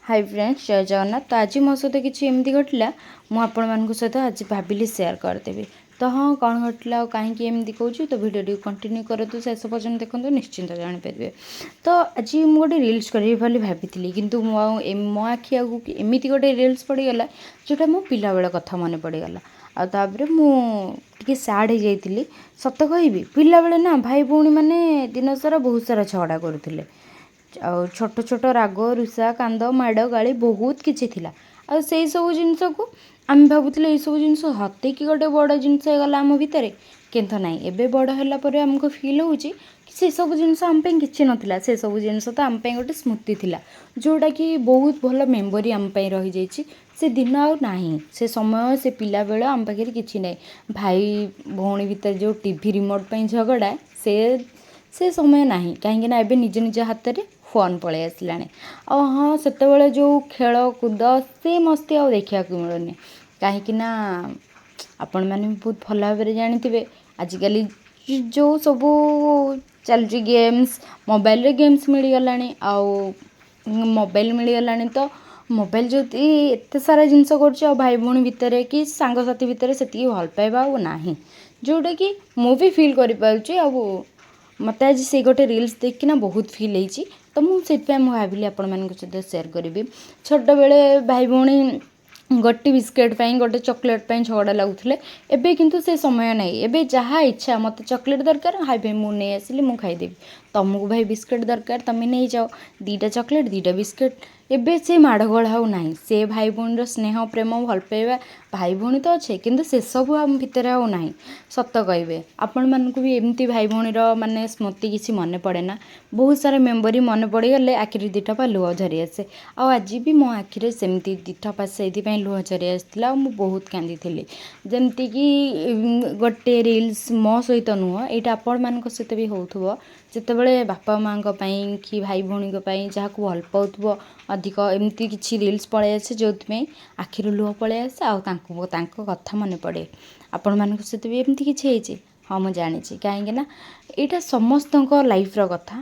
High friends, ଜୟ ଜଗନ୍ନାଥ। ତ ଆଜି ମୋ ସହିତ କିଛି ଏମିତି ଘଟିଲା, ମୁଁ ଆପଣମାନଙ୍କ ସହିତ ଆଜି ଭାବିଲି ସେୟାର କରିଦେବି। ତ ହଁ, କ'ଣ ଘଟିଲା ଆଉ କାହିଁକି ଏମିତି କହୁଛି, ତ ଭିଡ଼ିଓଟିକୁ କଣ୍ଟିନ୍ୟୁ କରନ୍ତୁ, ଶେଷ ପର୍ଯ୍ୟନ୍ତ ଦେଖନ୍ତୁ, ନିଶ୍ଚିନ୍ତ ଜାଣିପାରିବେ। ତ ଆଜି ମୁଁ ଗୋଟେ ରିଲ୍ସ କରିବି ବୋଲି ଭାବିଥିଲି, କିନ୍ତୁ ମୁଁ ଆଉ ମୋ ଆଖି ଆଗକୁ ଏମିତି ଗୋଟେ ରିଲ୍ସ ପଡ଼ିଗଲା, ଯେଉଁଟା ମୋ ପିଲାବେଳ କଥା ମନେ ପଡ଼ିଗଲା। ଆଉ ତାପରେ ମୁଁ ଟିକେ ସ୍ୟାଡ଼୍ ହେଇଯାଇଥିଲି। ସତ କହିବି, ପିଲାବେଳେ ନା ଭାଇ ଭଉଣୀମାନେ ଦିନସାରା ବହୁତ ସାରା ଝଗଡ଼ା କରୁଥିଲେ। ଆଉ ଛୋଟ ଛୋଟ ରାଗ ରୁଷା, କାନ୍ଦ, ମାଡ଼, ଗାଳି ବହୁତ କିଛି ଥିଲା। ଆଉ ସେଇ ସବୁ ଜିନିଷକୁ ଆମେ ଭାବୁଥିଲେ, ଏଇସବୁ ଜିନିଷ ସତେକି ଗୋଟେ ବଡ଼ ଜିନିଷ ହେଇଗଲା ଆମ ଭିତରେ। କିନ୍ତୁ ନାହିଁ, ଏବେ ବଡ଼ ହେଲା ପରେ ଆମକୁ ଫିଲ୍ ହେଉଛି କି ସେସବୁ ଜିନିଷ ଆମ ପାଇଁ କିଛି ନଥିଲା। ସେସବୁ ଜିନିଷ ତ ଆମ ପାଇଁ ଗୋଟେ ସ୍ମୃତି ଥିଲା, ଯେଉଁଟାକି ବହୁତ ଭଲ ମେମୋରି ଆମ ପାଇଁ ରହିଯାଇଛି। ସେ ଦିନ ଆଉ ନାହିଁ, ସେ ସମୟ, ସେ ପିଲାବେଳ ଆମ ପାଖରେ କିଛି ନାହିଁ। ଭାଇ ଭଉଣୀ ଭିତରେ ଯେଉଁ ଟିଭି ରିମୋଟ୍ ପାଇଁ ଝଗଡ଼ା, ସେ ସମୟ ନାହିଁ, କାହିଁକିନା ଏବେ ନିଜ ନିଜ ହାତରେ ଫୋନ୍ ପଳେଇ ଆସିଲାଣି। ଆଉ ହଁ, ସେତେବେଳେ ଯେଉଁ ଖେଳକୁଦ, ସେ ମସ୍ତି ଆଉ ଦେଖିବାକୁ ମିଳୁନି, କାହିଁକିନା ଆପଣମାନେ ବି ବହୁତ ଭଲ ଭାବରେ ଜାଣିଥିବେ, ଆଜିକାଲି ଯେଉଁ ସବୁ ଚାଲୁଛି ଗେମ୍ସ, ମୋବାଇଲରେ ଗେମ୍ସ ମିଳିଗଲାଣି। ଆଉ ମୋବାଇଲ ମିଳିଗଲାଣି, ତ ମୋବାଇଲ ଯଦି ଏତେ ସାରା ଜିନିଷ କରୁଛି, ଆଉ ଭାଇ ଭଉଣୀ ଭିତରେ କି ସାଙ୍ଗସାଥି ଭିତରେ ସେତିକି ଭଲ ପାଇବା ଆଉ ନାହିଁ, ଯେଉଁଟାକି ମୁଁ ବି ଫିଲ୍ କରିପାରୁଛି। ଆଉ ମୋତେ ଆଜି ସେଇ ଗୋଟେ ରିଲ୍ସ ଦେଖିକିନା ବହୁତ ଫିଲ୍ ହେଇଛି, ତ ମୁଁ ସେଥିପାଇଁ ମୁଁ ଭାବିଲି ଆପଣମାନଙ୍କ ସହିତ ସେୟାର କରିବି। ଛୋଟବେଳେ ଭାଇ ଭଉଣୀ ଗୋଟେ ବିସ୍କେଟ୍ ପାଇଁ, ଗୋଟେ ଚକୋଲେଟ୍ ପାଇଁ ଝଗଡ଼ା ଲାଗୁଥିଲେ। ଏବେ କିନ୍ତୁ ସେ ସମୟ ନାହିଁ। ଏବେ ଯାହା ଇଚ୍ଛା, ମୋତେ ଚକୋଲେଟ୍ ଦରକାର, ହାଇ ଭାଇ, ମୁଁ ନେଇ ଆସିଲି, ମୁଁ ଖାଇଦେବି। ତମକୁ ଭାଇ ବିସ୍କେଟ୍ ଦରକାର, ତମେ ନେଇଯାଅ 2ଟା ଚକୋଲେଟ୍, 2ଟା ବିସ୍କେଟ୍। ଏବେ ସେ ମାଡ଼ଗୋଳ ଆଉ ନାହିଁ। ସେ ଭାଇ ଭଉଣୀର ସ୍ନେହ, ପ୍ରେମ, ଭଲ ପାଇବା, ଭାଇ ଭଉଣୀ ତ ଅଛେ, କିନ୍ତୁ ସେସବୁ ଆମ ଭିତରେ ଆଉ ନାହିଁ। ସତ କହିବେ, ଆପଣମାନଙ୍କୁ ବି ଏମିତି ଭାଇ ଭଉଣୀର ମାନେ ସ୍ମୃତି କିଛି ମନେ ପଡ଼େ ନା? ବହୁତ ସାରା ମେମୋରି ମନେ ପଡ଼ିଗଲେ ଆଖିରେ 2 ଟୋପା ଲୁହ ଝରି ଆସେ। ଆଉ ଆଜି ବି ମୋ ଆଖିରେ ସେମିତି 2 ଟୋପା ସେଇଥିପାଇଁ ଲୁହ ଝରି ଆସିଥିଲା ଆଉ ମୁଁ ବହୁତ କାନ୍ଦିଥିଲି। ଯେମିତିକି ଗୋଟେ ରିଲ୍ସ ମୋ ସହିତ ନୁହଁ, ଏଇଟା ଆପଣମାନଙ୍କ ସହିତ ବି ହେଉଥିବ। ଯେତେବେଳେ ବାପା ମାଆଙ୍କ ପାଇଁ କି ଭାଇ ଭଉଣୀଙ୍କ ପାଇଁ, ଯାହାକୁ ଭଲ ପାଉଥିବ ଅଧିକ, ଏମିତି କିଛି ରିଲ୍ସ ପଳେଇ ଆସେ, ଯେଉଁଥିପାଇଁ ଆଖିରୁ ଲୁହ ପଳେଇ ଆସେ ଆଉ ତାଙ୍କୁ ତାଙ୍କ କଥା ମନେ ପଡ଼େ। ଆପଣମାନଙ୍କ ସହିତ ବି ଏମିତି କିଛି ହେଇଛି? ହଁ, ମୁଁ ଜାଣିଛି, କାହିଁକିନା ଏଇଟା ସମସ୍ତଙ୍କ ଲାଇଫ୍ର କଥା।